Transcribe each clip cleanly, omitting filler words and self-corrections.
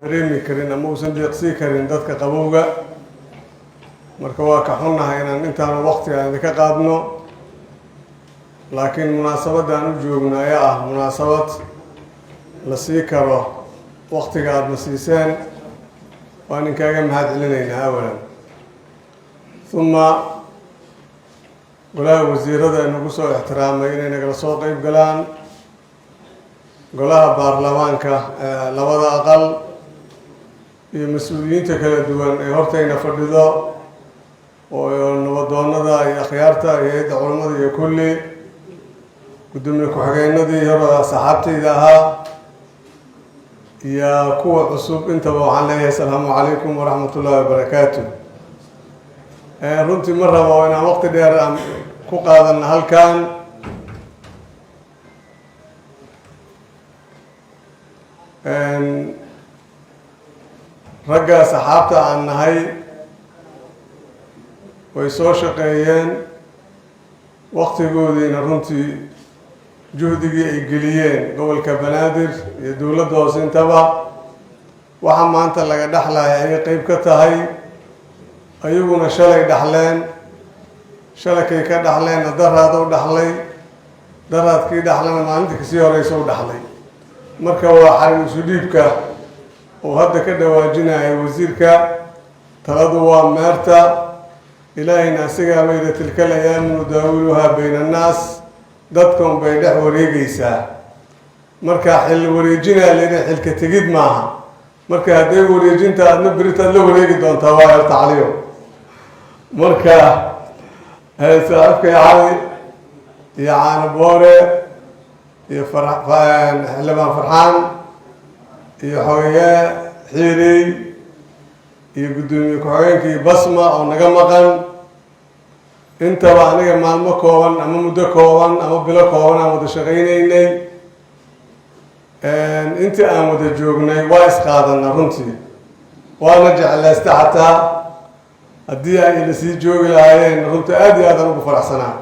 Dareemi karin ama uusan deeqsii karin dadka qabowga. Marka waa ka xunnahay inaan intaanu waqti aan idinka qaadno, laakiin munaasabadda aan u joogno ayaa ah munaasabad la sii karo. Waqtiga aadna siiseen waan inkaaga mahad celinaynaa awalan, uma golaha wasiirada inagu soo ixtiraamay inay nagala soo qeyb galaan, golaha baarlamaanka labada aqal iyo mas-uuliyiinta kala duwan ee hortayna fadhido oo nabadoonada iyo akhyaarta iyo hayadda culammada iyo kulli guddoomiye ku-xigeenadii hore saxaabtayda ahaa iyo kuwa cusub intaba, waxaan leeyahay asalaamu calaykum waraxmat ullahi wabarakaatu. Runtii ma rabo inaan waqti dheer aan ku qaadano halkan. Ragga saxaabta aan nahay way soo shaqeeyeen, waqtigoodiina runtii juhdigii ay geliyeen gobolka Banaadir iyo dowladda hoose intaba, waxa maanta laga dhexlaya ayay qeyb ka tahay. Ayaguna shalay dhaxleen, shalakay ka dhaxleenna daraad u dhaxlay, daraadkii dhaxlana maalintii kasii horeysa u dhaxlay. Marka waa xarig isu dhiibka oo hadda ka dhawaajinaya wasiirka. Taladu waa meerta Ilaahayna asigaa bayda tilkal ayaamu nudaawiluhaa bayna annaas, dadkan bay dhex wareegeysaa. Marka xil wareejinaa layidhi, xilka tegid maaha. Marka hadday wareejinta aadna beritaad la wareegi doontaa waa horta Caliyo. Marka saaxiibkay Cali iyo Caano Boore iyo Xildhibaan Farxaan iyo xogeye Xiirey iyo guddoomiye ku-xigeenkii Basma oo naga maqan intaba, aniga maalmo kooban ama muddo kooban ama bilo kooban aan wada shaqaynaynay. Intii aan wada joognay waa isqaadana runtii, waana jeclaysta. Xataa haddii ay ila sii joogi lahaayeen, runtii aada iyo aadaan ugu faraxsanaa,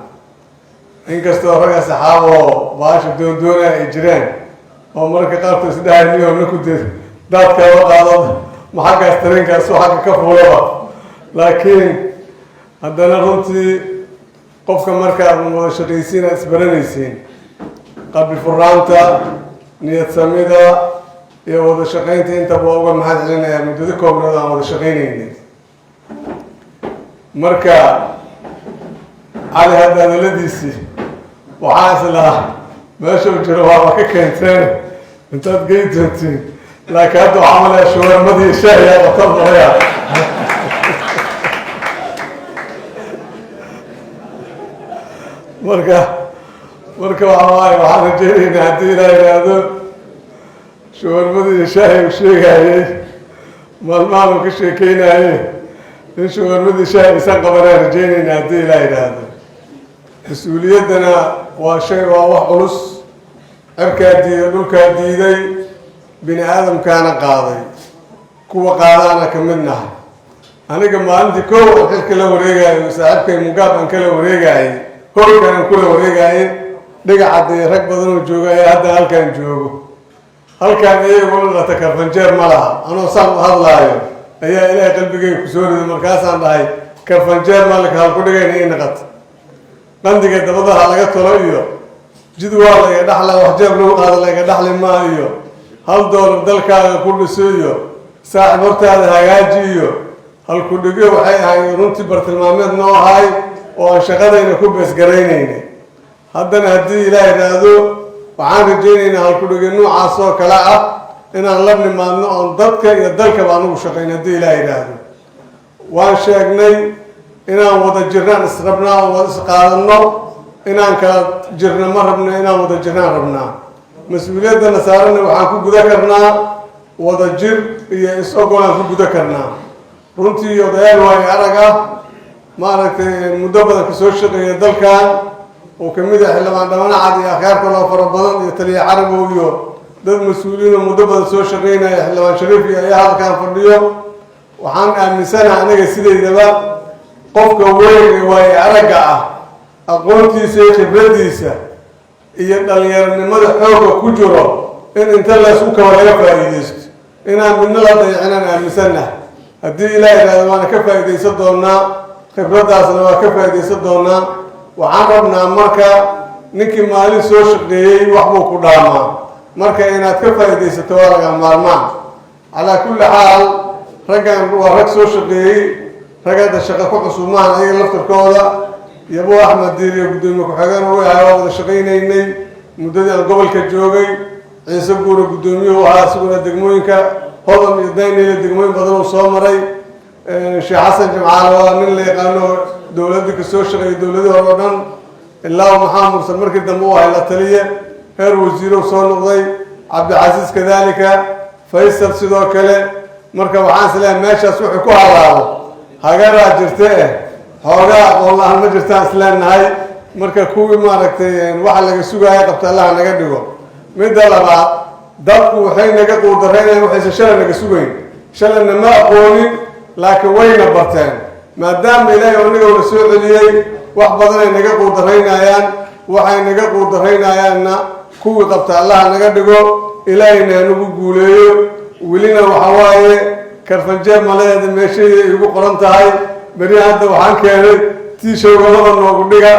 inkastoo ragga saxaaboo baasha doondoonaya ay jireen oo mararka qaarkood isdhahay niyo ninku de daadkaaba qaado ma xaggaas tareenkaasoo xagga ka fuulaba. Laakiin haddana runtii qofka markaad wada shaqaysiin aad isbaranaysiin, qalbi furaanta, niyad samida iyo wada shaqaynta intaba waa uga mahad celinayaa muddada koobneed aan wada shaqaynaynay. Marka Cali hadda hadaladiisii waxaa islahaa meesha u jiro waaba ka keenteen intaad gey doontiin, laakiin hadda waxaa malaya shuwarmadii shaahiyaa qabtan malaya. Marka waxa waaye, waxaan rajaynaynaa haddii Ilaa yidhaahdo shuwarmadii shaahi uu sheegaayey maalmahan uu ka sheekeynaye in shuwarmadii shaahi aysan qabanaan rajaynaynaa haddii Ilaa yidhaahdo. Mas-uuliyaddana waa shay, waa wax culus. Cirkaa diiday, dhulkaa diiday, bini aadamkaana qaaday, kuwa qaadaana ka mid nahay. Aniga maalintii kow aan xilka la wareegaayo, saaxiibkay Mugaab aan kala wareegaayey, hoolkan aan kula wareegaayey, dhigacadii rag badan oo jooga ayaa hadda halkaan joogo. Halkaan iyagoo dhata karfanjeer ma laha. Anoo saan u hadlaayo ayaa Ilaahay qalbigayga kusoo riday. Markaasaan dhahay karfanjeer malika halku dhigayna ii naqat qandiga dabadaha laga tolo iyo jid waa layga dhaxla, wax jeeb lagu qaado layga dhaxli maa iyo hal doolar dalkaaga ku dhiso iyo saaxib hortaada hagaaji iyo halku dhigyo. Waxay ahay runtii bartilmaameed noo ahay oo aan shaqadayna ku beesgaraynaynay. Haddana haddii Ilaah idhaahdo waxaan rajaynaynaa halku dhigyo noocaas oo kale ah inaan la nimaadno oon dadka iyo dalkaba anugu shaqayn haddii Ilaah idhaahdo. Waan sheegnay inaan wada jirnaan israbnaa oo wada isqaadanno, inaan kala jirno ma rabno, inaan wada jirnaan rabnaa. Mas-uuliyaddana saaranna waxaan ku guda karnaa wada jir iyo is-ogolaan ku guda karnaa. Runtii odayaal waayo arag ah, maaragtay, muddo badan kasoo shaqeeya dalkan oo kamid ah Xildhibaan Dhabanacad iyo akhyaar kaloo fara badan iyo taliya Carabow iyo dad mas-uuliyiin oo muddo badan soo shaqeynaya, Xildhibaan Shariif iyo ayaa halkaan fadhiyo. Waxaan aaminsanaha aniga sidaydaba qofka weyn ee waayo aragga ah aqoontiisa iyo khibraddiisa iyo dhalinyaronimada xoogga ku jiro in inta laysku kaba laga faa'iideysto. Inaan midna la dayacinaan aaminsannahay. Haddii Ilaah yidhaahdo, waana ka faa'iidaysan doonaa, khibraddaasna waa ka faa'iidaysan doonaa. Waxaan rabnaa marka, ninkii maalin soo shaqeeyey waxbuu ku dhaamaa. Marka inaad ka faa'iidaysato waa laga maarmaan. Calaa kulli xaal, raggan waa rag soo shaqeeyey, rag hadda shaqo ku cusub maahan. Ayaga laftarkooda, Yabo Axmed Diiriyo guddoomiye ku-xigeen u ahay, waa wada shaqaynaynay muddadii aan gobolka joogay. Ciise Guura guddoomiyuhu ahaa, isaguna degmooyinka Hodan iyo Daynile, degmooyin badan uu soo maray. Sheekh Xasan Jimcaale waa nin la yaqaano, dowladii ka soo shaqeeyay, dowladii hore oo dhan, ilaa Maxamed Mursal markii dambe u ahay la taliye, heer wasiirow soo noqday. Cabdicasiis kadalika, Faysal sidoo kale. Marka waxaan is leeyahay, meeshaas wuxuu ku halaabo hagaraa jirta xoogaa aqoon la-aan ma jirtaan isleenahay. Marka kuwii, maaragtay, waxa laga sugaaya qabta Allaha naga dhigo. Midda labaad, dadku waxay naga quudaraynayan waxaysan shalay naga sugayn. Shalayna ma aqoonin, laakiin wayna barteen. Maadaama Ilaahay anigowna soo celiyey, wax badanay naga quudaraynayaan. Waxay naga quudaraynayaanna kuwii qabta Allaha naga dhigo, Ilaahayna hanagu guuleeyo. Welina waxa waaye karfanjeeb maleeda meeshayda igu qoran tahay. Beri hadda waxaan keenay tiishowga, laba noogu dhiga,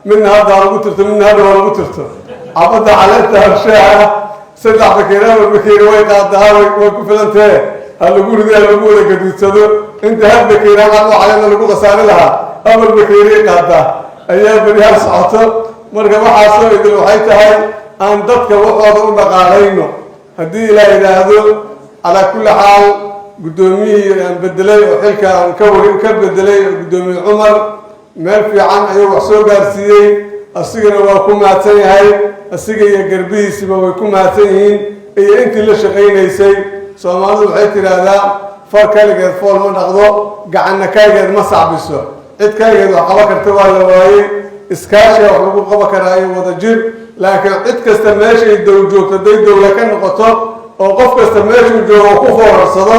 midna hadda ha lagu tirto, midna hadha waa lagu tirto. Cabadda caleenta harsheeha, 3 bakeeri, 4 bakeeri way qaadaa, way ku filantee. Ha lagu riday, ha lagu wada gaduudsado. Inta hal bakeeri hal oo caleena lagu khasaari lahaa, 4 bakeeri qaadaa ayaa beri hal socoto. Marka waxaasoo idil waxay tahay aan dadka waxooda u dhaqaalayno, haddii Ilaah yidhaahdo. Calaa kulli xaal, guddoomiyihii aan bedelay oo xilka aan ka wari ka bedelay, guddoomiye Cumar, meel fiican ayuu wax soo gaarsiiyey. Asigana waa ku mahadsan yahay, asiga iyo garbihiisiba way ku mahadsan yihiin, iyo intii la shaqaynaysay. Soomaalidu waxay tidhaahdaa, far kaligeed fool ma dhaqdo, gacanna kaligeed ma sacbiso. Cid kaligeed wax qaban karta waa la waayey. Iskaashiga wax lagu qaban karaa iyo wada jir, laakiin cid kasta meeshay dow joogto hadday dowla ka noqoto oo qof kasta meeshuu joogo ku foorarsado,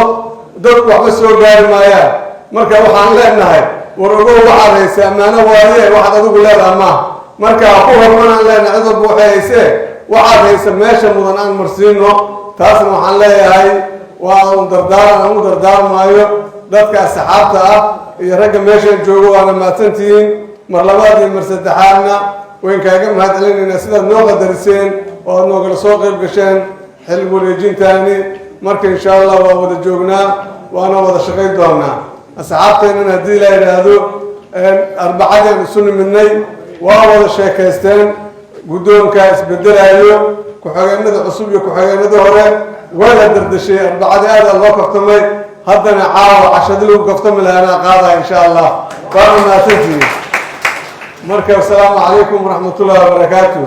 dadku waxba soo gaari maayaan. Marka waxaan leenahay, war ogow, waxaad hayse ammaano waaye, waxaad adigu leedaha maaha. Marka ku hormanaan leenahay, cid walba waxay haysee, waxaad hayse meesha mudan aan marsiino. Taasna waxaan leeyahay waa un dardaaran aan u dardaarmaayo dadka asxaabta ah iyo ragga meeshan joogo. Waana mahadsantihiin mar labaad iyo mar saddexaadna. Wayn kaaga mahad celinaynaa sidaad noo qadariseen oo aad noogala soo qayb gasheen xil wareejintaani. Marka insha Allah waa wada joognaa, waana wada shaqayn doonaa. Asxaabteennan, haddii la yidhaahdo, Arbacadii aan isu nimidnay, waa wada sheekaysteen. Guddoonka isbedelaayo, ku-xigeenada cusub iyo ku-xigeenada hore waa la dardashay. Arbacadii aada loo kaftamay, haddana caawa cashadi lagu kaftami lahaanaa qaadaya, insha Allah. Waana mahadsantihiin. Marka asalaamu calaykum waraxmatullahi wabarakaatu.